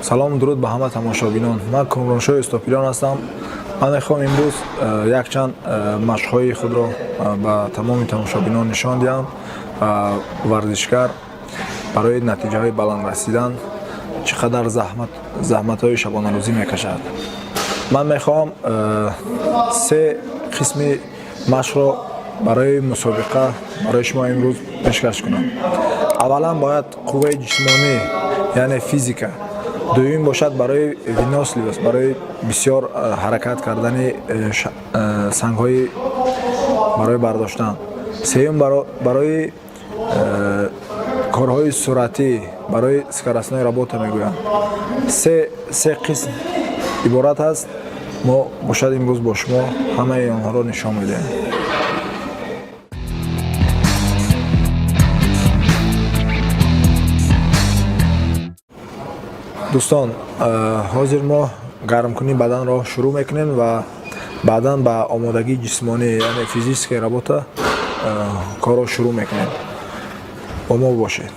Салому дуруд ба ҳама тамошобинон. Ман Комроншоҳи Устопирён ҳастам. Ман мехоҳам имрӯз якчанд машқҳои худро ба тамоми тамошобинон нишон диҳам. Варзишгар барои натиҷаҳои баланд расидан чӣ қадар заҳматҳои шабонарӯзӣ мекашад. Ман мехоҳам се қисми машқро барои мусобиқа барои шумо имрӯз пешкаш кунам. Аввалан бояд қувваи ҷисмонӣ, яъне физика. Дуюм бошад барои выносливость, барои бисёр ҳаракат кардани сангҳои барои бардоштан. Сеюм барои корҳои суръатӣ, барои скоростной работа мегӯянд. Се қисм иборат аст. Мо бошад имрӯз бо шумо ҳамаи онҳоро нишон медиҳем. Дӯстон, ҳозир мо гармкунии баданро шурӯъ мекунем ва баъдан ба омодагии ҷисмонӣ, яъне физическая работа, корро шурӯъ мекунем. Бо мо бошед.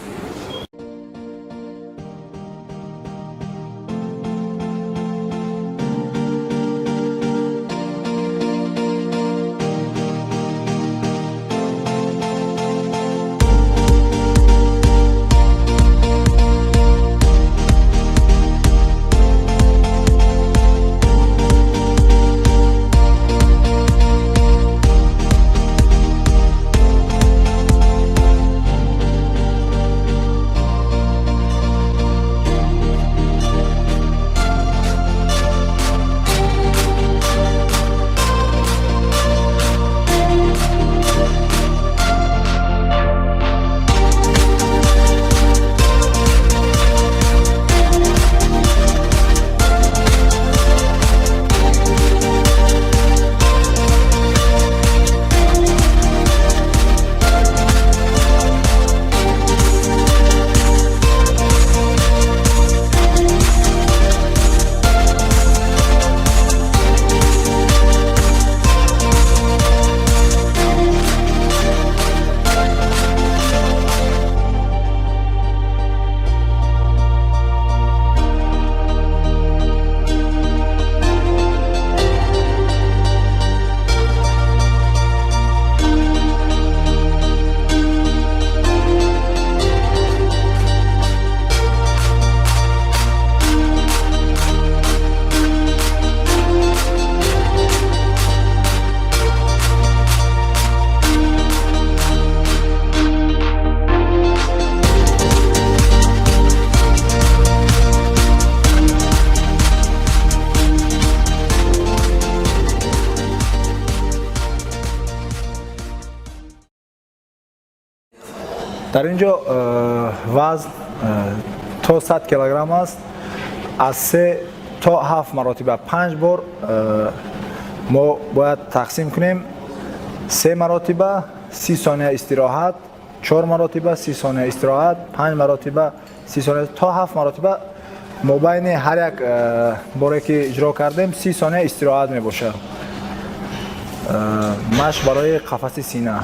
Дар ин ҷо вазн то 100 килограмм аст. Аз 3 то 7 маротиба, панҷ бор мо бояд тақсим кунем. Се маротиба 30 сония истироҳат, чор маротиба 30 сония истироҳат, панҷ маротиба 30 сония то ҳафт маротиба. Мобайни ҳар як боре ки иҷро кардем, 30 сония истироҳат мебошад. Машқ барои қафаси сина.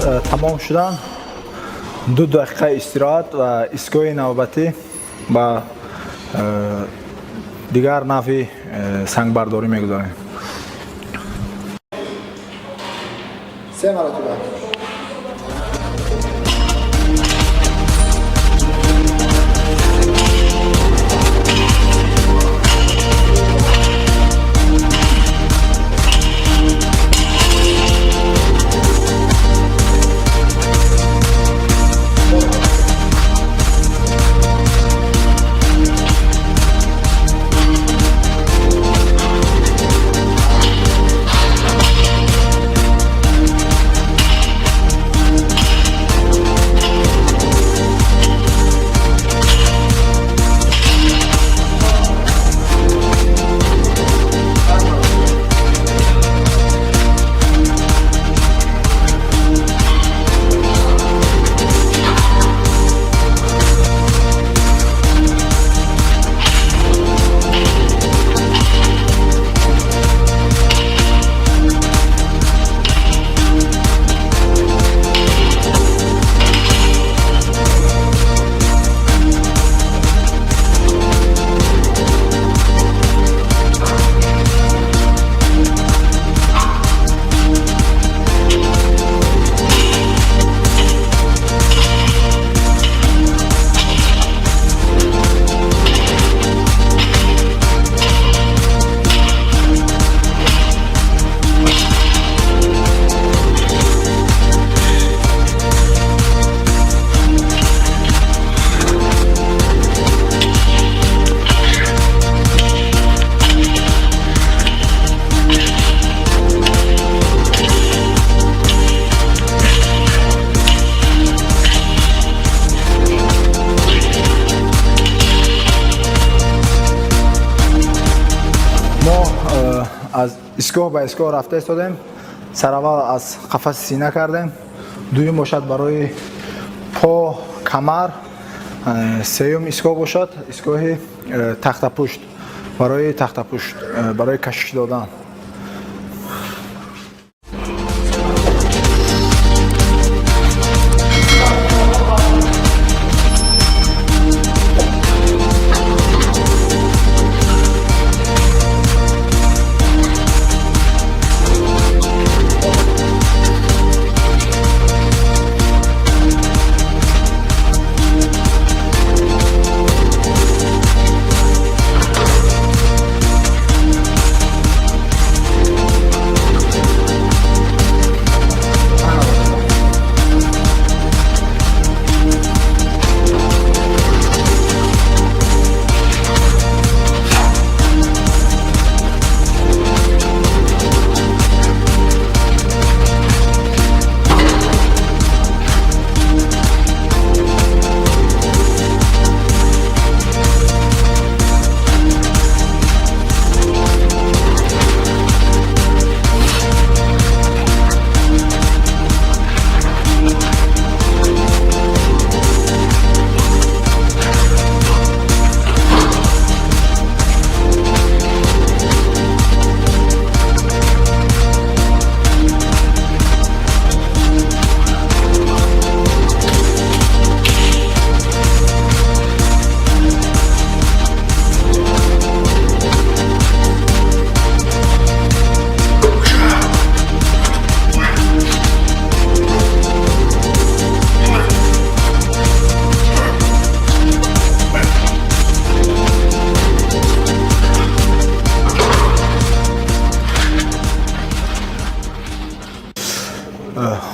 Тамом шудан, 2 дақиқа истироҳат ва истгоҳи навбатӣ ба дигар навъи сангбардорӣ мегузарем. Се маротиба. Мо аз истгоҳ ба истгоҳ рафта истодем. Сараввал аз қафаси сина кардем, дуюм бошад барои по, камар, сеюм истгоҳ бошад истгоҳи тахтапушт, барои тахтапушт, барои кашиш додан.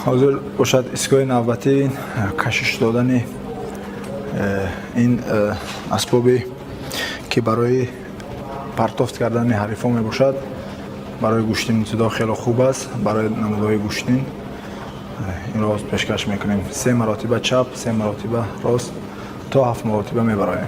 Ҳозир бошад истгоҳи навбатӣ ин кашиш додани ин асбобе ки барои партофт кардани ҳарифон мебошад. Барои гӯштини ибтидо хеле хуб аст, барои намудҳои гӯштин. Инро пешкаш мекунем: се маротиба чап, се маротиба рост, то ҳафт маротиба мебароем.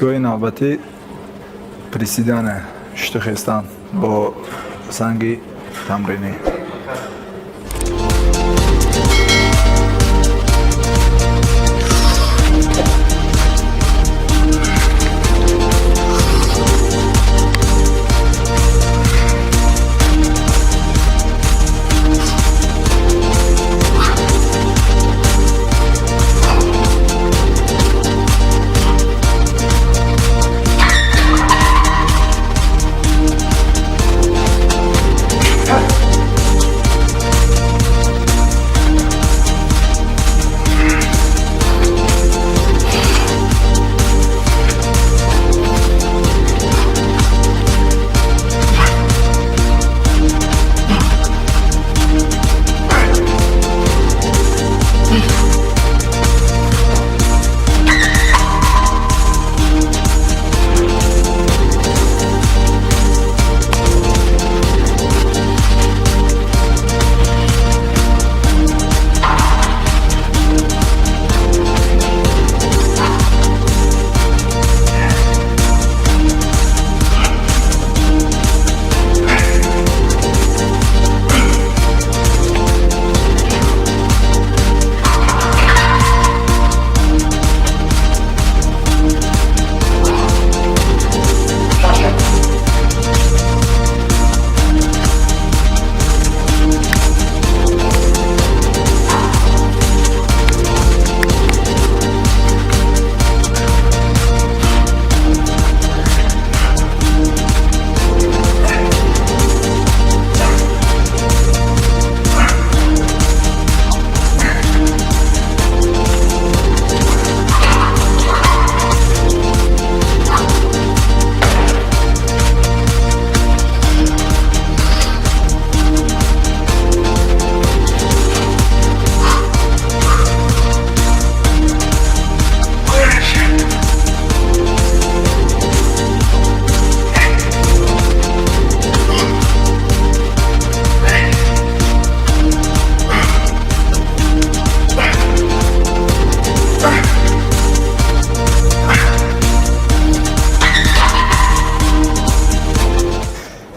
Истгоҳи навбатӣ приседания, шитухестан бо санги тамринӣ.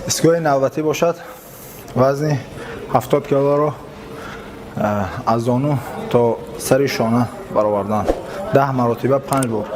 Истгоҳи навбатӣ бошад, вазни 70 килоро аз зону то сари шона баровардан, 10 маротиба, панҷ бор.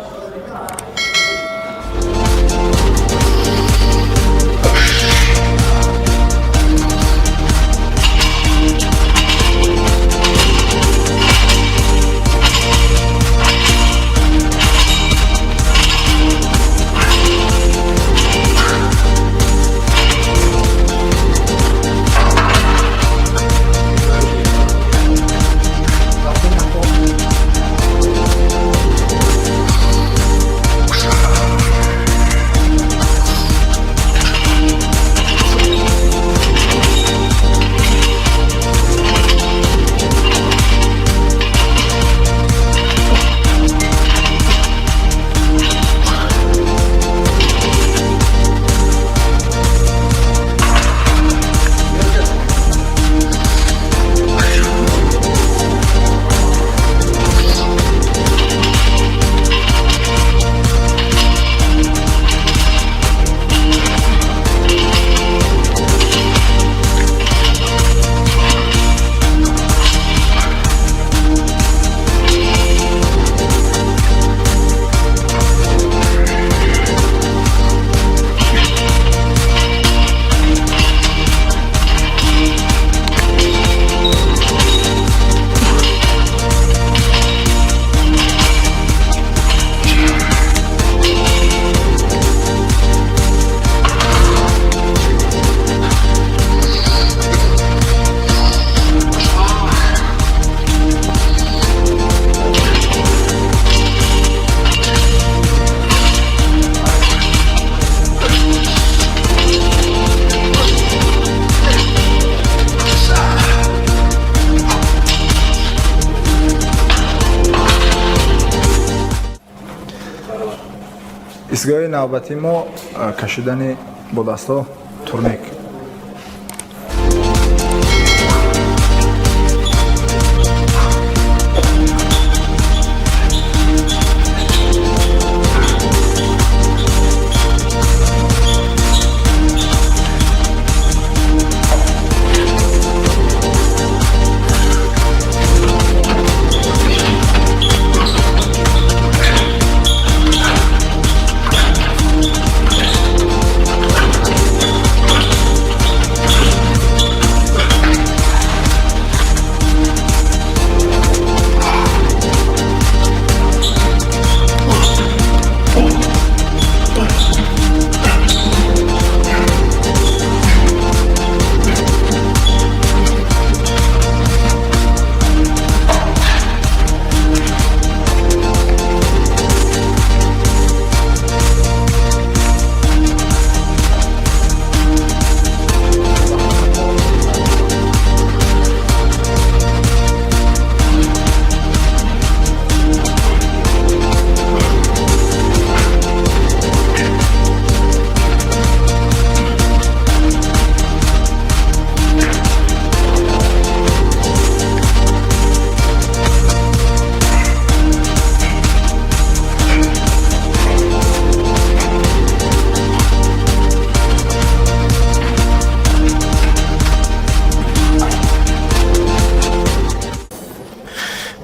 Истгоҳи навбатии мо кашидани бо дастҳо турник.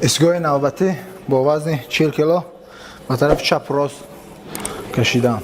Истгоҳи навбатӣ бо вазни 40 кило ба тарафи чап, рост кашидан.